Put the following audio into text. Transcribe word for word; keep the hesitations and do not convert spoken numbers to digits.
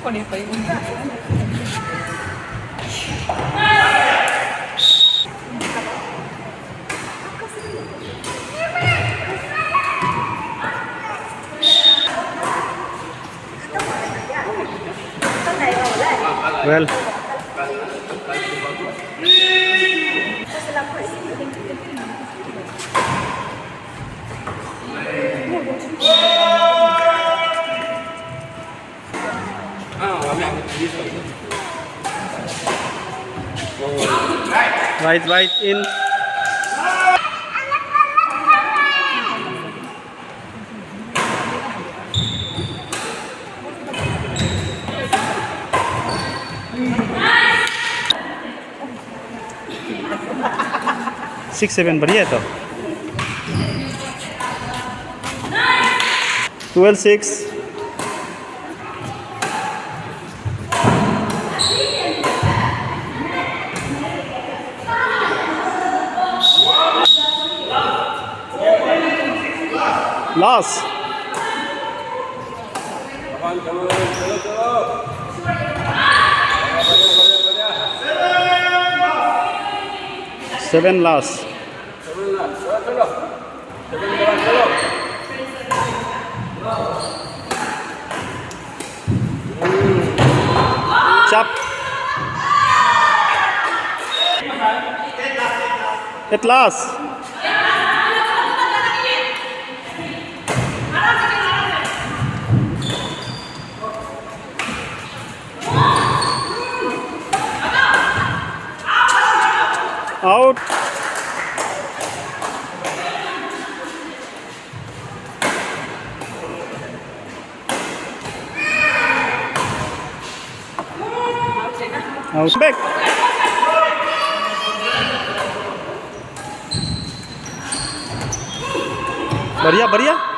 Con el país. Well, right, right in. Six seven, बढ़िया है तो. Twelve six. Last. Seven last. Chap. At last. Out. Out. Back. बढ़िया, बढ़िया.